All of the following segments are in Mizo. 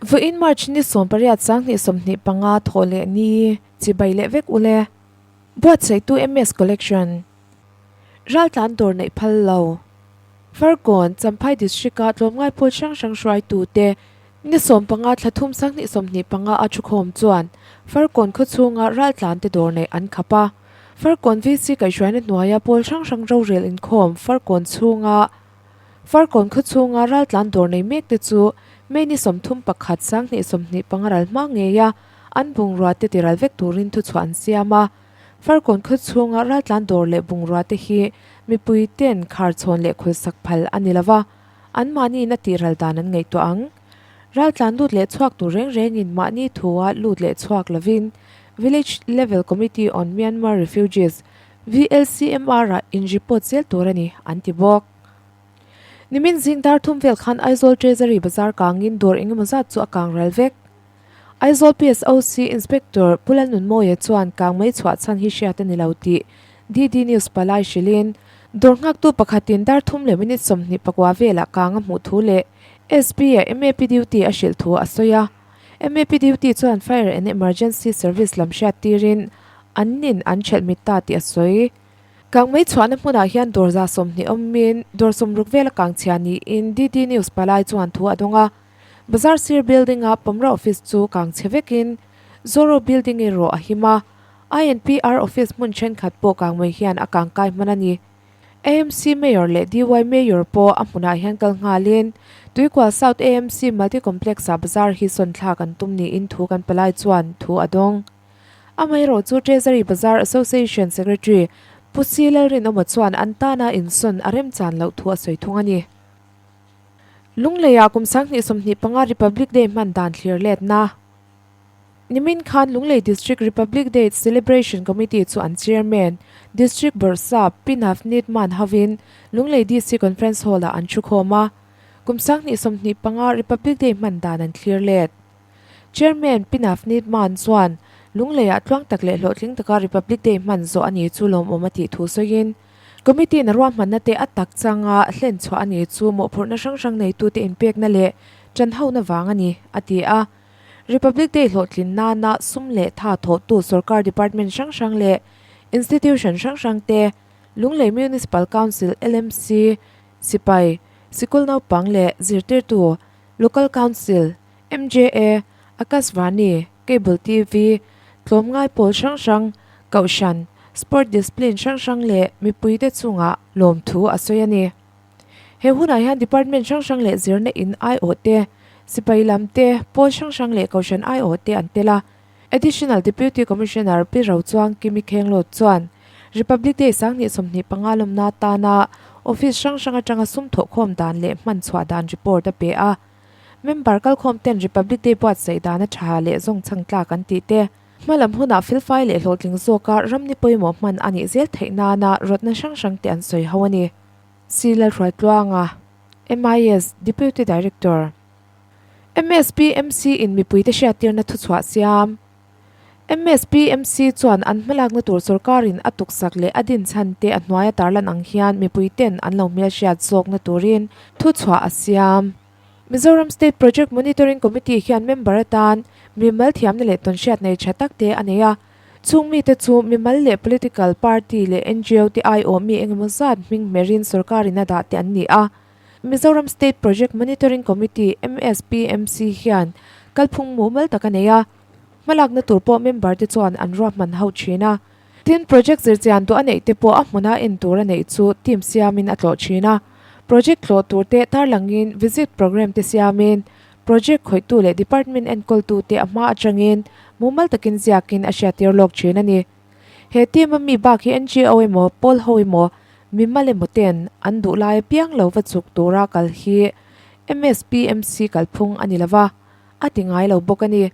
Vawiin March ni 18 2025 thawh leh ni chibai leh vek ule. Buatsaihtu MS Collection. Raltlan dawr neih phal lo. Farkawn, Champhai District-a tlawmngai pawl hrang hrang hruaitute ni 15 thla thum 2025 a thukhawm chuan Farkawn khawchhunga raltlante dawr neih an khap a. Farkawn VC kaihhruaina hnuaia pawl hrang hrang rorel inkhawm Farkawn chhunga Farkawn khawchhunga raltlan dawr nei mek te chu May ni 31 2025 ral hma ngeia an bungrua te tiral vek turin thuchhuah an siam a. Farkawn khawchhunga raltlan dawr leh bungrua te hi mipui ten kharchhawn leh khawlsak phal a ni lova, anmahniin a tihral dan an ngaihtuah ang. Raltlan lut leh chhuak tur reng rengin mahni thua lut leh chhuak lovin Village Level Committee on Myanmar Refugees, VLCMR, ah in report zel tur a ni, an ti bawk. Nimin zing dar thum vel khan Aizawl Treasury bazar kangin dawr engemaw zat chu a kang ral vek. Aizawl PSOC Inspector Pu Lalnunmawia chuan kang mai chhuah chhan hi hriat a ni lo tih DD News palai hrilhin, dawr nghaktu pakhatin dar thum leh minute 24 velah kang a hmuh thu leh SP-a map duty a hrilh thu a sawi a. Map duty chuan Fire and Emergency Service lam hriat tirin an nin an ṭhelh mit ta tih a sawi. Kang mai chhuahna hmunah hian dawr 120 awmin dawr 60 vela kang chhia niin DD News palai chuan thu a dawng a. Bazar sir building-a Pawmra office chu kang chhe vekin Zoro building erawh a him a, INPR office hmun thenkhat pawh kang mai hian a kang kai hman a ni. AMC Mayor leh DY Mayor pawh a hmunah hian kal nghalin Tuikual South AMC Multi Complex-ah bazar hi sawn thlak an tum niin thu kan palai chuan thu a dawng. Amaherawhchu Treasury Bazar Association Secretary Pu C Lalrinawma chuan an tana insawn a remchan loh thu a sawi thung a ni. Lungleiah kum 2025 Republic Day hman dan thlir letna. Nimin khan Lunglei District Republic Day Celebration Committee chu an Chairman, District Bawrhsap Pi Navneet Mann hovin Lunglei DC Conference Hall-ah an thukhawm a. Kum 2025 Republic Day hman dan an thlir let. Chairman Pi Navneet Mann chuan Lungleiah tluang tak leh hlawhtling taka Republic Day hman zawh a ni chu lawmawm a tih thu sawiin, Committee-in a ruahmanna te a tak changa hlen chhuah a ni chu mawhphurhna hrang hrang neitute inpekna leh ṭanhona vang a ni, a ti a. Republic Day hlawhtlin nana sum leh tha thawhtu sorkar department hrang hrang leh institution hrang hrang te, Lunglei Municipal Council, LMC, sipai, sikul naupang leh zirtirtu, Local Council, MJA, Akashvani, Cable TV, tlawmngai pawl hrang hrang, Kohhran, Sport Discipline hrang hrang leh mipuite chungah lawmthu a sawi a ni. He hunah hian Department hrang hrang leh zirna in aiawh te, sipai lam te, pawl hrang hrang leh Kohhran aiawh te an tel a. Additional Deputy Commissioner Pi Rochuang Kimi Khenglawt chuan Republic Day 2025 lawmna atana Office hrang hrang atanga sum thawhkhawm dan leh hman chhuah dan report a pe a. Member kalkhawm ten Republic Day buatsaih dana tha leh zawng chhang tlak an tih te, hmalam hunah felfai leh hlawhtling zawka ramni pawimawh hman a nih zel theih nana rawtna hrang hrang te an sawi ho a ni. C. Lalhruaitluanga, MIS Deputy Director, MSPMC in mipuite hriattirna thuchhuah siam. MSPMC chuan an hmalakna tur sorkarin a tuksak leh a din chhan te a hnuaia tarlan ang hian mipui ten an lo hmelhriat zawkna turin thuchhuah a siam. Mizoram State Project Monitoring Committee hian member atan mimal thiamna leh tawnhriat nei tha tak te a nei a. Chung mite chu mimal leh political party leh ngo te aiawh mi engemaw zat hming hmerin sorkarin a dah te an ni a. Mizoram State Project Monitoring Committee, MSPMC, hian kalphung mumal tak a nei a. Hmalakna tur pawh member te chuan an ruahman hauh thin a. Tin, project zirchian duh a neih te pawh a hmuna en tur a neih chu team siamin a tlawh thin a. Project tlawh tur te tarlangin visit programme te siamin project khawihtu leh department enkawltu te a hma atangin mumal takin ziakin a hriattir lawk thin a ni. He team a mi bak hi ngo emaw pawl ho emaw mimal emaw ten an duh lai apiang lo va chuk tura kal hi MSPMC kalphung a ni lova. A ti ngai lo bawk a ni.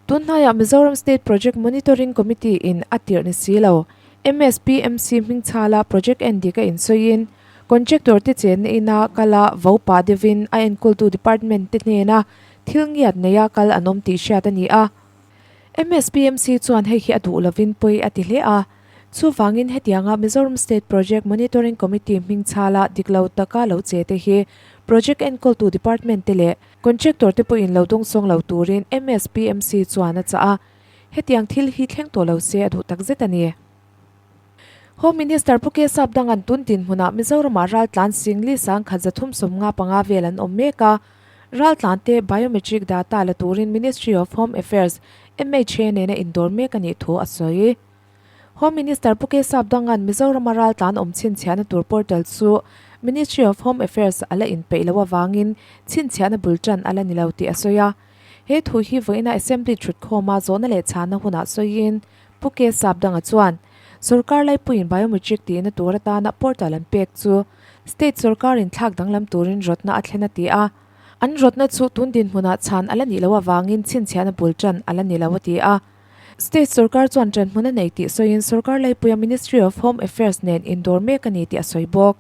Tunhnaiah Mizoram State Project Monitoring Committee in a tirh ni si lo. MSPMC hmingchhala project en dik a insawiin, contractor te chenna ina kal a vo pah deuhin a enkawltu department te hnena thil ngiat neia kal an awm tih hriat a ni a. MSPMC chuan hei hi a duh lovin pawi a ti hle a. Chuvangin hetianga Mizoram State Project Monitoring Committee hmingchhala dik lo taka lo che te hi Project enkawltu department te leh contractor te pawhin lo dawngsawng lo turin MSPMC chuan a chah a, hetiang thil hi thleng tawh lo se a duh takzet a ni. Home Minister Pu K Sapdanga'n tun dinhmunah Mizoramah raltlan Singli sangkhat 355 vel an awm mek a, raltlante biometric data la turin Ministry of Home Affairs, MHA, nena indawr mek a nih thu a sawi. Home Minister Pu K Sapdanga'n Mizorama raltlan awm chhinchhiahna tur portal chu Ministry of Home Affairs a la inpeih loh avangin chhinchhiahna bul tan a la ni lo tih a sawi a. He thu hi vawiina Assembly thutkhawma zawhna leh chhanna hunah sawiin Pu K Sapdanga chuan sorkar laipuiin biometric tihna tur atana portal an pek chu state sorkarin thlak danglam turin rawtna a thlen a ti a. An rawtna chu tun dinhmunah chhan a la nih loh avangin chhinchhiahna bul tan a la ni lo a ti a. State sorkar chuan ṭanhmun a nei tih sawiin sorkar laipuia Ministry of Home Affairs nen indawr mek a ni tih a sawi bawk.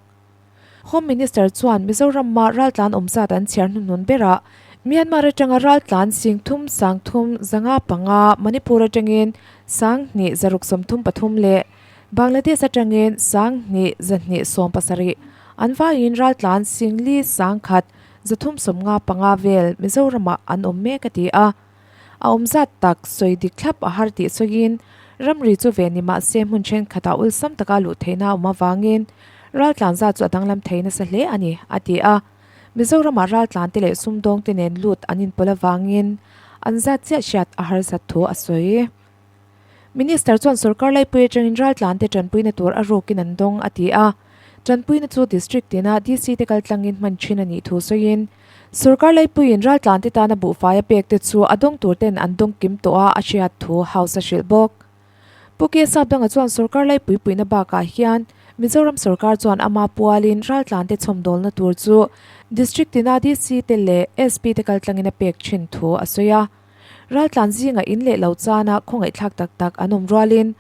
Home Minister chuan Mizoram-a raltlan awm zat an chhiar hnuhnun berah Myanmar atanga raltlan 30 30 505, Manipur atangin 2 633 leh Bangladesh atangin 2 217 an vaiin raltlan 4 1 395 vel Mizoramah an awm mek a ti a. A awm zat tak sawi dik thlap a har tih sawiin ramri chu ve ni mah se hmun thenkhatah awlsam taka luh theihna a awm avangin raltlan zat chu a danglam thei nasa hle a ni, a ti a. Mizoramah raltlante leh sumdawngte nen lut an inpawlh avangin an zat chiah hriat a harsat thu a sawi. Minister chuan sorkar laipui atangin raltlante tanpuina tur a rukin an dawng a ti a. Tanpuina chu District tina DC te kaltlangin hman thin a nih thu sawiin, sorkar laipuiin raltlante tana buhfai a pek te chu a dawng tur ten an dawng kim tawh a a hriat thu House a hrilh bawk. Pu K Sapdanga chuan sorkar laipui puihna bakah hian Mizoram sorkar chuan ama pualin raltlante chhawmdawlna tur chu District tina DC te leh SP te kaltlangin a pek thin thu a sawi a. Raltlan zinga in leh lo chana khawngaihthlak tak tak an awm rualin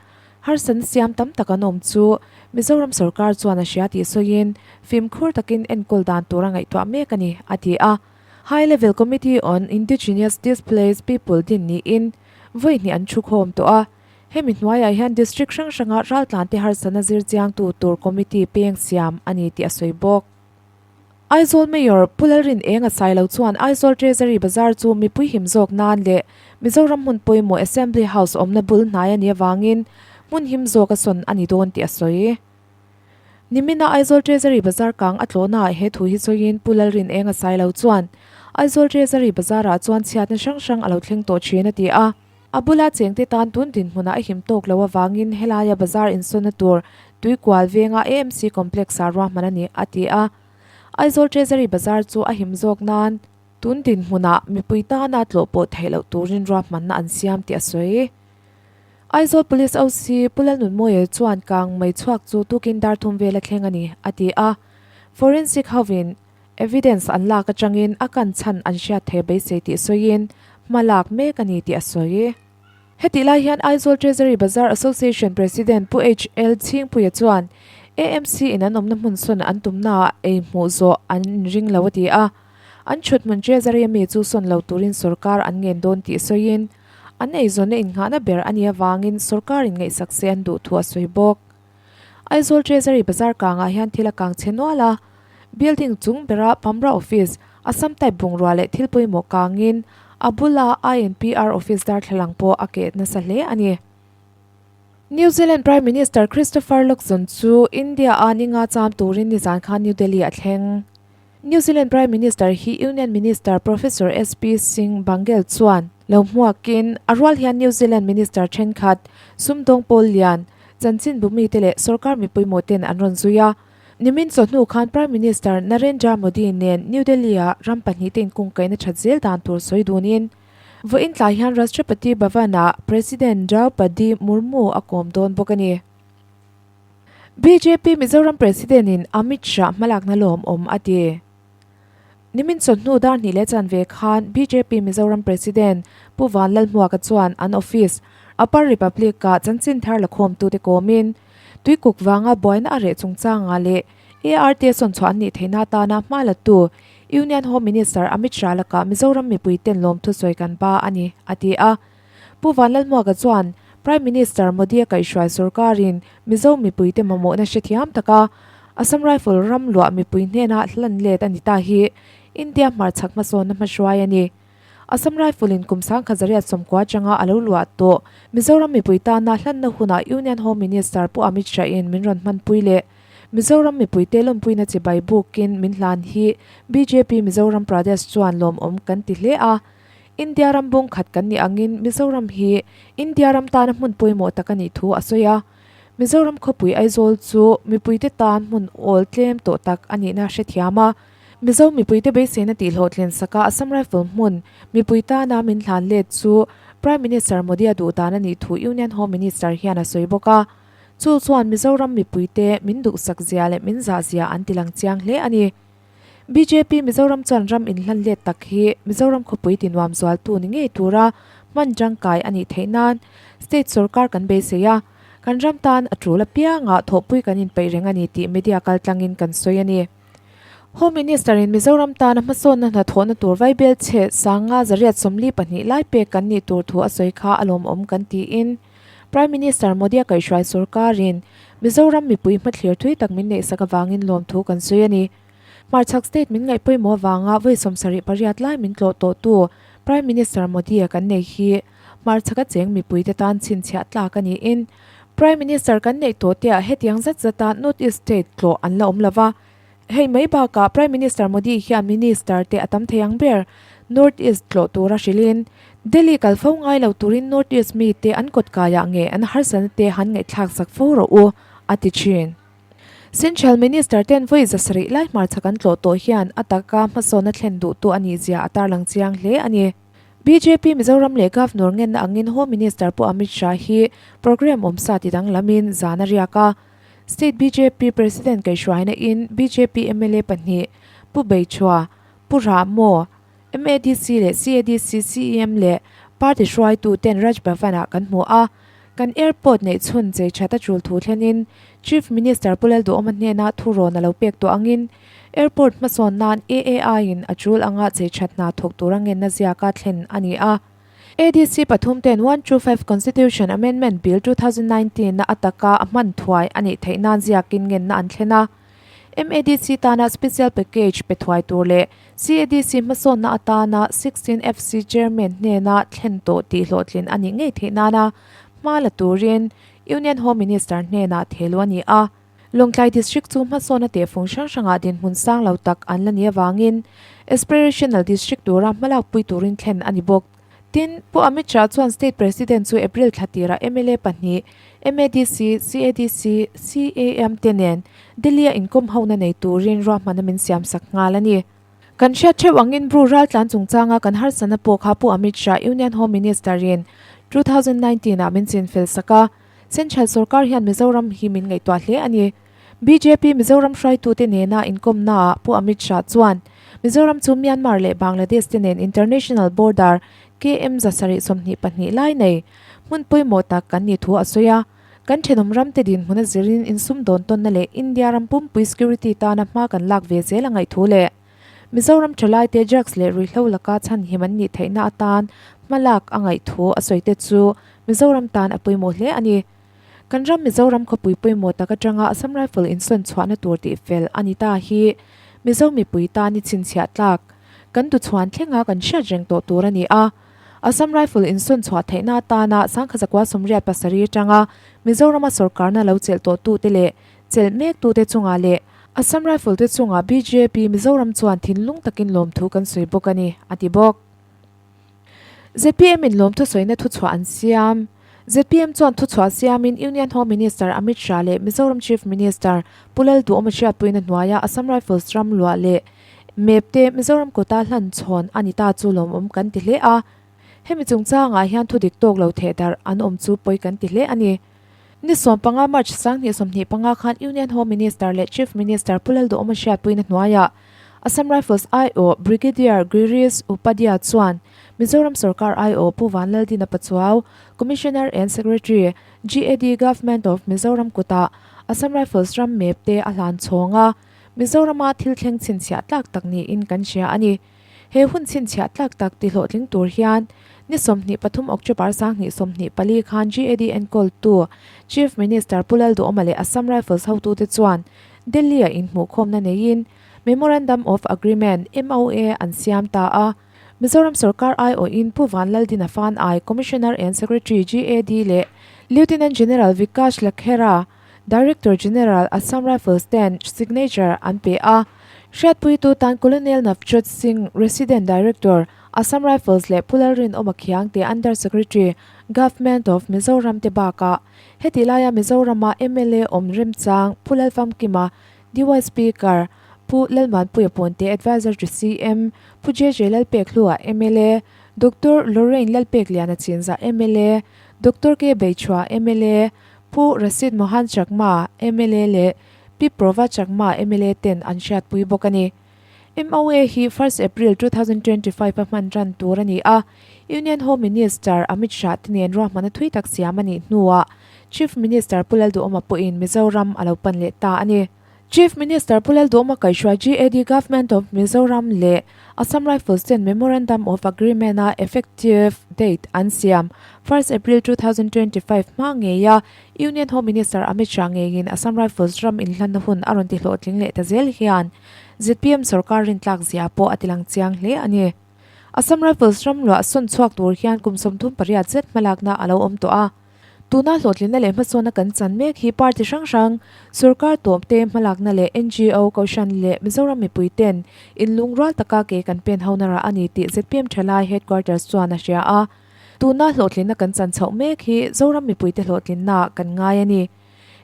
harsatna siam tam tak an awm chu Mizoram sorkar chuan a hria tih sawiin fimkhur takin enkawl dan tur a ngaihtuah mek a ni, a ti a. High Level Committee on Indigenous Displaced People din niin vawi hnih an thukhawm tawh a. Hemi hnuaiah hian District hrang hranga raltlante harsatna zir chiangtu tur committee peng siam a ni tih a sawi bawk. Aizawl Mayor Pu Lalrin Eng a sai lo chuan Aizawl Treasury Bazar chu mipui him zawk nan leh Mizoram hmun pawimawh Assembly House awmna bul hnai a nih avangin hmun him zawk a sawn a ni dawn tih a sawi. Nimina Aizawl Treasury Bazar kang a tlawhnaah he thu hi sawiin Pu Lalrin Eng a sai lo chuan Aizawl Treasury Bazar-ah chuan chhiatna hrang hrang a lo thleng tawh thin a ti a. A bula chengte tan tun dinhmunah a him tawk lo avangin helaia bazar insawnna tur Tuikual venga AMC Complex-ah ruahman a ni, a ti a. Aizawl Treasury Bazar chu a him zawk nan tun dinhmunah mipui tana tlawh pawh theih loh turin ruahmanna an siam tih a sawi. Aizawl Police OC Pu Lalnunmawia chuan kang mei chhuak chu tukin dar thum vel a thleng a ni, a ti a. Forensic hovin Evidence an lak atangin a kan chhan an hriat thei beisei tih sawiin hma lak mek a ni tih a sawi. Hetih lai hian Aizawl Treasury Bazar Association President Pu HL Chhingpuia chuan AMC in an awmna hmun sawn an tumnaah ei hmuh zawh an inring lo a ti a. An thut hmun Treasury ami chu sawn lo turin sorkar an ngen dawn tih sawiin an eizawnna innghahna ber a nih avangin sorkarin ngaihsak se an duh thu a sawi bawk. Aizawl Treasury Bazar kangah hian thil a kang chhe nual a, building chung bera Pamra Office, Assam type bungrua leh thil pawimawh kangin a bula INPR Office darthlalang pawh a keh nasa hle a ni. New Zealand Prime Minister Christopher Luxon chu India-a ni nga cham turin nizan khan New Delhi a thleng. New Zealand Prime Minister hi Union Minister Professor SP Singh Bangel chuan lo hmuakin a rual hian New Zealand Minister thenkhat, sumdawng pawl lian, chanchin bumite leh sorkar mipui ten an rawn zui a. Nimin chawhnu khan Prime Minister Narendra Modi nen New Delhi-ah ram pahnihte inkungkaihna that zel dan tur sawi dunin vawiin tlai hian Rashtrapati Bhavan-ah President Draupadi Murmu a kawm dawn bawk a ni. Bjp Mizoram President in Amit Shah hmalakna lawmawm a ti. Nimin chawhnu dar hnih leh chanve khan bjp Mizoram President Pu Vanlalhmuaka chuan an office Upper Republic ah chanchin thar lakhawmtute kawmin Tuikuk vanga buaina a reh chungchangah leh ART sawnchhuah an nih theihna atana hma latu Union Home Minister Amit Shah lakah Mizoram mipuiten lawmthu sawi kan ba a ni, a ti a. Pu Vanlalhmuaka chuan Prime Minister Modi-a kaihhruai sorkarin Mizo mipuite mamawhna hrethiam taka Assam Rifle ram luah mipui hnena hlan let a ni ta hi India hmarchhak hmasawnna hmahruai a ni. Assam Rifle in kum 10,000 sawmkua atanga a lo luah tawh Mizoram mipui tana hlanna hunah Union Home Minister Pu Amit Shah in min rawn hmanpui leh Mizoram mipuite lawmpuina chibai bukin min hlan hi bjp Mizoram Pradesh chuan lawmawm kan ti hle a. India ram bung khat kan nih angin Mizoram hi India ram tana hmun pawimawh tak a nih thu a sawi a. Mizoram khawpui Aizawl chu mipuite tan hmun awl tlem tawh tak a nihna hrethiam a. Mizo mipuite beiseina tihhlawhtlin saka Assam Rifle hmun mipui tana min hlan let chu Prime Minister Modi-a duh dan a nih thu Union Home Minister hian a sawi bawk a. Chu chuan Mizoram mipuite min duhsak zia leh min zah zia an tilang chiang hle a ni. Bjp Mizoram chuan ram inhlan let tak hi Mizoram khawpui tinuam zualtu ni ngei tura hman tangkai a nih theih nan state sorkar kan beisei a, kan ram tan a tul apiangah thawhpui kan inpeih reng a ni tih media kaltlangin kan sawi a ni. Home Minister in Mizoram tana hmasawnna hnathawhna tur vaibel chhe sanga 842 lai pek kan nih tur thu a sawi kha a lawmawm kan tiin Prime Minister Modi-a kaihhruai sorkarin Mizoram mipui hmathlir thui tak min neihsak avangin lawmthu kan sawi a ni. Hmarchhak state min ngaih pawimawh avanga vawi 78 lai min tlawh tawhtu Prime Minister Modi-a kan nei hi hmarchhaka cheng mipuite tan chhinchhiah tlak a niin Prime Minister kan neih tawh te ah hetiang zat zata North East state tlawh an la awm lova. Hei mai bakah Prime Minister Modi hian Minister te a tam thei ang ber North East tlawh tura hrilhin Delhi kal fo ngai lo turin North East mite an kawt kaiah nge an harsatna te han ngaihthlak sak fo rawh u, a ti thin. Central Minister ten vawi 700 lai hmarchhak an tlawh tawh hian a taka hmasawnna thlen duhtu a nih zia a tarlang chiang hle a ni. Bjp Mizoram leh Governor ngenna angin Home Minister Pu Amit Shah hi programme awmsa ti danglamin zan a riak a. State bjp President kaihhruaina in bjp mla pahnih Pu Beichhua, Pu Rahmaw, MADC leh CADC CEM leh party hruaitu ten Raj Bhavan ah kan hmu a. Kan airport neih chhun chei that a tul thu thlenin Chief Minister Pu Lalduhawma hnena thu rawn a lo pek tawh angin airport hmasawn nan AAI in a tul anga chei that hna thawk tura ngenna ziaka thlen a ni a. ADC pathum ten 125 Constitution Amendment Bill 2019 na a taka a hman thuai a nih theih nan ziakin ngenna an thlen a. MADC tana special package pe thuai tur leh CADC hmasawnna atana 16 FC Chairman hnena thlen tawh tih hlawhtlin a nih ngei theih nana hma la turin Union Home Minister hnenah thehluh a ni a. Lawngtlai District chu hmasawnna tehfung hrang hrangah dinhmun sang lo tak an la ni avangin Aspirational District tura hmalakpui turin thlen a ni bawk. Tin, Pu Amit Shah chuan State President chu April thla tirah mla pahnih, MADC, CADC, CAM te nen Delhi-a inkawm hona nei turin ruahmanna min siamsak nghal a ni. Kan hriat theuh angin Bru raltlan chungchanga kan harsatna pawh kha Pu Amit Shah, Union Home Minister-in 2019 ah min chinfel sak a. Central sorkar hian Mizoram hi min ngaihtuah hle a ni. Bjp Mizoram hruaitute nena inkawmnaah Pu Amit Shah chuan Mizoram chu Myanmar leh Bangladesh te nen international border KM 722 lai nei hmun pawimawh tak kan nih thu a sawi a. Kan thenawm ram te dinhmun a zirin insumdawn tawnna leh India ram pumpui security tana hma kan lak ve zel a ngaih thu leh Mizoram thalaite drugs leh ruihhlo laka chhanhim an nih theihna atan hmalak a ngaih thu a sawi te chu Mizoram tan a pawimawh hle a ni. Kan ram Mizoram khawpui pawimawh tak atanga Assam Rifle insawn chhuahna tur tih fel a ni ta hi Mizo mipui tan i chhinchhiah tlak kan tuchhuan thlenga kan hriat reng tawh tur a ni a. Assam Rifle insawn chhuah theihna atana 1987 atanga Mizorama sorkarna lo chelh tawhtute leh chelh mektute chungah leh Assam Rifle te chungah bjp Mizoram chuan thinlung takin lawmthu kan sawi bawk a ni, a ti bawk. Zpm in lawmthu sawina thuchhuah an siam. Zpm chuan thuchhuah siamin Union Home Minister Amit Shah leh Mizoram Chief Minister Pu Lalduhawma hriatpuina hnuaia Assam Rifles ram luah leh map te Mizoram kawta hlan chhawn a ni ta chu lawmawm kan ti hle a. Hemi chungchangah hian thu dik tawk lo theh darh an awm chu pawi kan ti hle a ni. Ni 15 March 2025 khan Union Home Minister leh Chief Minister Pu Lalduhawma hriatpuina hnuaiah Assam Rifles aiawh Brigadier Girish Upadhya chuan Mizoram sorkar aiawh Pu Vanlaldina Pachuau, Commissioner and Secretary, GAD Government of Mizoram kutah Assam Rifles ram map te a hlan chhawng a, Mizorama thil thleng chhinchhiah tlak tak niin kan hria a ni. He hun chhinchhiah tlak tak ti hlawhtling tur hian ni 23 October 2024 khan GAD enkawltu Chief Minister Pu Lalduhawma leh Assam Rifles hotute chuan. Delhi-ah inhmuhkhawmna neiin Memorandum of Agreement, MOA, an siam ta a. Mizoram sorkar aiawhin Pu Vanlaldina Fanai, Commissioner and Secretary, GAD leh Lieutenant General Vikash Lakhera, Director General, Assam Rifles ten signature an pe a. Hriatpuitu tan Colonel Navjot Singh, Resident Director, Assam Rifles leh Pu Lalrinawma Khiangte Under Secretary, Government of Mizoram te bakah heti laia Mizorama mla awm remchang Pu Lalfamkima, Dy Speaker, Pu Lalmanpuia Pawnte Adviser to CM, Pu JJ Lalpekhlua mla, Doctor Lorraine Lalpekliana Chinzah mla, Doctor K Beichhua mla, Pu Rasid Mohan Chakma mla leh Pi Prova Chakma mla ten an hriatpui bawk a ni. MOA hi First April 2025 a hman ran tur a ni a, Union Home Minister Amit Shah te nen ruahmana thui tak siam a nih hnuah Chief Minister Pu Lalduhawma pawhin Mizoram a lo pan leh ta a ni. Chief Minister Pu Lalduhawma kaihhruai GAD Government of Mizoram leh Assam Rifles ten Memorandum of Agreement a effective date an siam First April 2025 hma ngeia Union Home Minister Amit Shah ngeiin Assam Rifles ram inhlanna hun a rawn ti hlawhtling leh ta zel hian zpm sorkar rintlak zia pawh a tilang chiang hle a ni. Assam Rifles ram luah sawn chhuak tur hian kum 38 zet hmalakna a lo awm tawh a. Tuna hlawhtlinna leh hmasawnna kan chan mek hi party hrang hrang, sorkar tawpte hmalakna leh NGO, Kohhran leh Mizoram mipui ten inlungrual taka ke kan pen ho na rah a ni tih zpm Thalai Headquarters chuan a hria a. Tuna hlawhtlinna kan chan chhoh mek hi Zoram mipuite hlawhtlinnaah kan ngai a ni.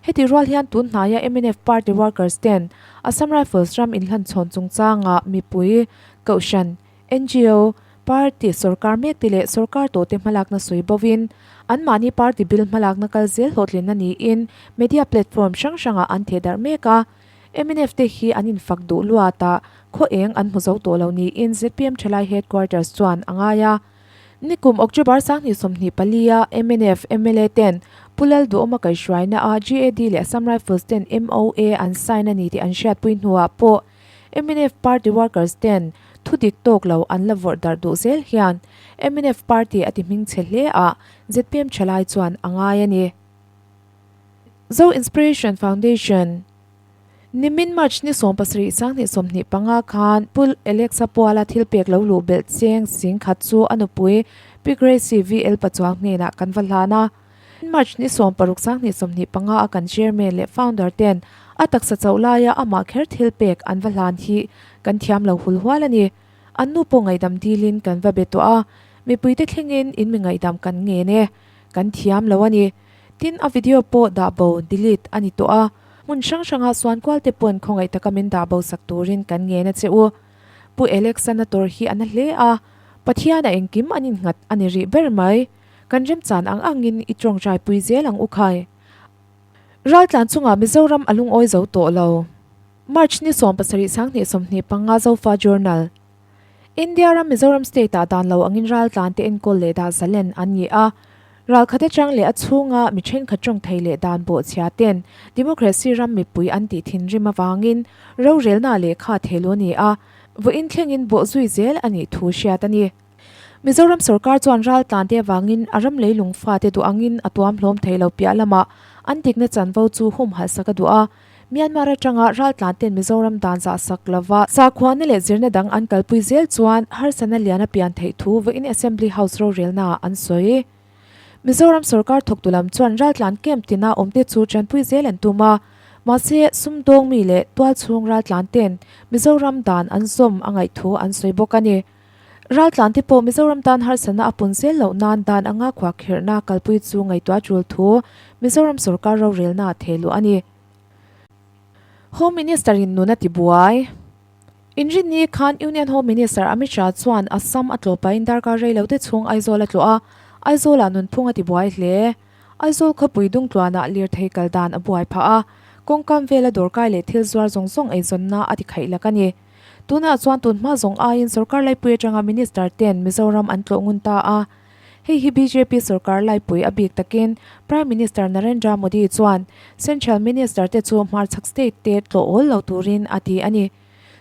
Heti rual hian tun hnaia mnf party workers ten Assam Rifles ram inhlanchhawn chungchanga mipui, Kohhran, ngo, party sorkar mekte leh sorkar tawhte hmalakna sawi bovin anmahni party bil hmalakna kal zel hlawhtlinna niin media platform hrang hrangah an thehdarh mek a. Mnf te hi an infak duh luat a, khaw eng an hmu zo tawh lo niin zpm Thalai Headquarters chuan a ngai a. Nikum October 2024 a mnf mla ten Pu Lalduhawma kaihhruaina a GAD leh Assam Rifles ten MOA an sign a ni tih an hriatpui hnuah pawh mnf party workers ten thu dik tawk lo an la vawrh darh duh zel hian mnf party a ti hmingchhe hle a zpm thalai chuan a ngai a ni. Zo Inspiration Foundation. Nimin March ni 17 2025 khan Pu Alexa Puala thil pek lo luh belh cheng sing khat chu a nupui Pi Gracie VL Pachuang hnenah kan va hlan a. March ni 16 2025 a kan Chairman leh Founder ten a taksa chauh laia amah kher thil pek an va hlan hi kan thiam lo hul hual a ni. An nu pawh ngaihdam dilin kan va be tawh a, mipuite thlengin in mi ngaihdam kan ngen e, kan thiam lo a ni. Tin, a video pawh dah bo, delete, a ni tawh a, hmun hrang hranga suan kual te pawn khawngaih taka min dah bo sak turin kan ngen a che u. Pu Alex-a na tawr hi a na hle a, Pathian a engkim an innghat a ni rih ber mai. Kan remchan ang angin i tawngtai pui zel ang u khai. Raltlan chungah Mizoram a lungawi zo tawh lo. March ni 17 2025 Zofa Journal. India ram Mizoram state ah dan lo angin raltlan te enkawl leh dah zalen an ni a. Ralkhat atang leh a chhunga mi thenkhat tawng thei leh dan bawhchhia ten democracy ram mipui an tih thinrim avangin rorelna lehkha thehlu a ni a, vawiin thlengin bawh zui zel a nih thu hriat a ni. Mizoram sorkar chuan raltlan te avangin a ram leilung fate duh angin a tuam hlawm thei lo piah lamah an dikna chanvo chu humhalh sak a duh a. Myanmar atanga raltlan ten Mizoram dan zah sak lova sakhuana leh zirna dang an kalpui zel chuan harsatna lian a pian theih thu vawiin Assembly House rorelnaah an sawi. Mizoram sorkar thawktu lam chuan raltlan camp tina awmte chu tanpui zel an tum a, mahse sumdawng mi leh tualchhung raltlan ten Mizoram dan an zawm a ngaih thu an sawi bawk a ni. Raltlan te pawh Mizoram tan harsatna a pun zel loh nan dan anga khuahkhirhna kalpui chu ngaihtuah tul thu Mizoram sorkar rorelna a theh luh a ni. Home Minister in nun a ti buai. Inrinni khan Union Home Minister Amit Shah chuan Assam a tlawh pahin darkar rei lo te chhung Aizawl a tlawh a, Aizawlah nunphung a ti buai hle. Aizawl khawpui dungtluanah lirthei kal dan a buai phah a, kawngkam vela dawrkai leh thil zuar zawng zawng eizawnna a ti khaih lak a ni. Tunah chuan tun hma zawng aiin sorkar laipui atanga Minister ten Mizoram an tlawh ngun ta a. Hei hi bjp sorkar laipui a bik takin Prime Minister Narendra Modi chuan Central Minister te chu hmarchhak state te tlawh awl lo turin a ti a ni.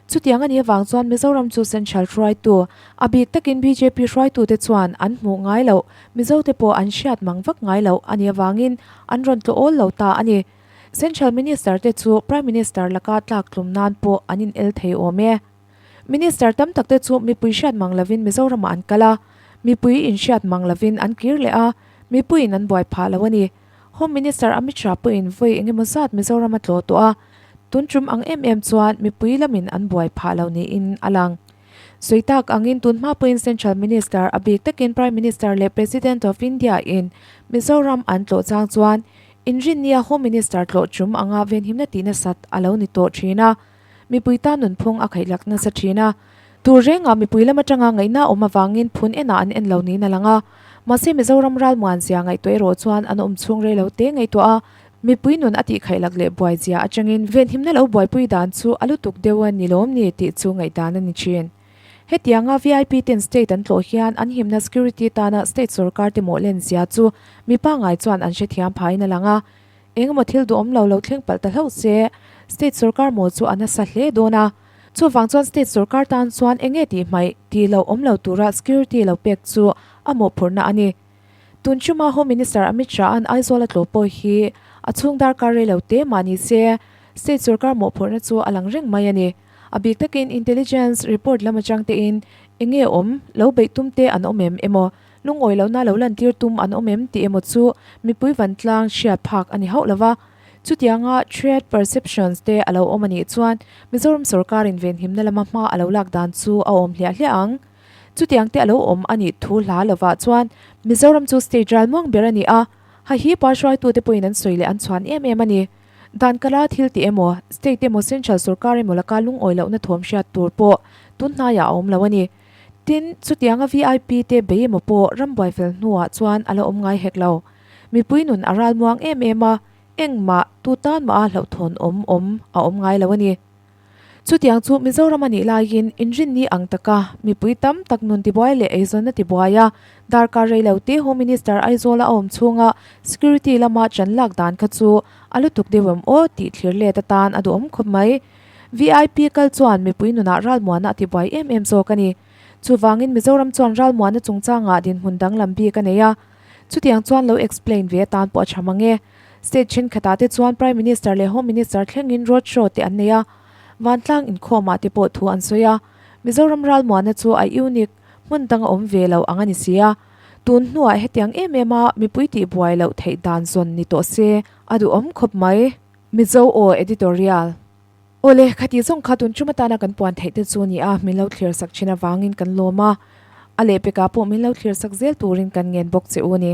Chutiang a nih avang chuan Mizoram chu Central hruaitu, a bik takin bjp hruaitute chuan an hmuh ngai loh, Mizote pawh an hriat mang vak ngai loh a nih avangin an rawn tlawh awl lo ta a ni. Central Minister te chu Prime Minister laka tlak tlum nan pawh an in el thei awm e. Minister tam tak te chu mipui hriat mang lovin Mizoramah an kal a, mipui in hriat mang lovin an kir leh a, mipuiin an buai phah lo a ni. Home Minister Amit Shah pawhin vawi eng emaw zat Mizoram a tlawh tawh a, tun tum ang em em chuan mipui lamin an buai phah lo niin a lang. Sawi tak angin tun hma pawhin Central Minister, a bik takin Prime Minister leh President of India in Mizoram an tlawh chang chuan inrinnia Home Minister tlawh tum anga venhimna tih nasat a lo ni tawh thin a. Mipui tan nunphung a khaihlak nasa thin a. Tur rengah mipui lam atanga ngaihna awm avangin phun enah an en lo niin a lang a. Mahse Mizoram ralmuan zia ngaihtuah erawh chuan an awm chhung rei lo te ngaihtuah a, mipui nun a tihkhaihlak leh buai zia atangin venhimna lo buaipui dan chu a lutuk deuh a ni lawm ni tih chu ngaihdan a ni thin. Hetianga VIP ten state an tlawh hian an himna security tana state sorkar te mawh len zia chu mi pangngai chuan an hrethiam phain a lang a. Engemaw thil duhawm lo lo thleng palh ta hlauh se, state sorkar maw chu a nasa hle dawn a. Chuvang chuan state sorkar tan chuan enge tih hmaih tih lo awm lo tura security lo pek chu a mawhphurhna a ni. Tun chuma Home Minister Amit Shah-a'n Aizawl a tlawh pawh hi a chhung darkar rei lo te mah ni se, state sorkar mawhphurhna chu a lang reng mai a ni. A bik takin intelligence report lam atang tein enge awm lo beih tum te an awm em emaw Lungawi lohna lo lantir tum an awm em tih emaw chu mipui vantlang hriat phak a ni hauh lo va. Chutianga threat perceptions te a lo awm a nih chuan Mizoram sorkarin venhimna lama hma a lo lak dan chu a awm hliah hliah ang. Chutiang te a lo awm a nih thu hla lovah chuan Mizoram chu state ralmuang ber a ni a, hahi pa hruaitute pawhin an sawi leh an chhuan em em a ni. Dan kala thil tih emaw, state emaw central sorkar emaw laka lungawi lohna thawm hriat tur pawh tun hnaiah a awm lo a ni. Tin, chutianga VIP te bei emaw pawh rambuai fel hnuah chuan a la awm ngai hek lo. Mipui nun a ral muang em em a, engmah, tu tan mah a hlauhthawn awm awm a awm ngai lo a ni. Chutiang chu Mizoram a nih laiin inrinni ang taka mipui tam tak nun tibuai leh eizawnna tibuai a, darkar rei lo te Home Minister Aizawla a awm chhunga security lama chan lak dan kha chu a lutuk deuh em aw tih thlir let atan a duhawm khawp mai. VIP kal chuan mipui nunah ralmuana a tibuai em em zawk a ni. Chuvangin Mizoram chuan ralmuana chungchangah dinhmun danglam bik a nei a. Chutiang chuan lo explain ve atan pawh a tha mang e. State thenkhatah te chuan Prime Minister leh Home Minister thlengin road show te an nei a. Vantlang inkhawmah te pawh thu an sawi a. Mizoram ralmuana chu a unique, hmun dang a awm ve lo ang a ni si a. Tun hnuah hetiang em em a mipui tihbuai loh theih dan zawn ni tawh se a duhawm khawp mai. Mizo aw editorial. Awle, khati zawng kha tun tum atana kan puan theih te chu ni a, min lo thlir sak thin avangin kan lawm a, a lehpekah pawh min lo thlir sak zel turin kan ngen bawk che u ni.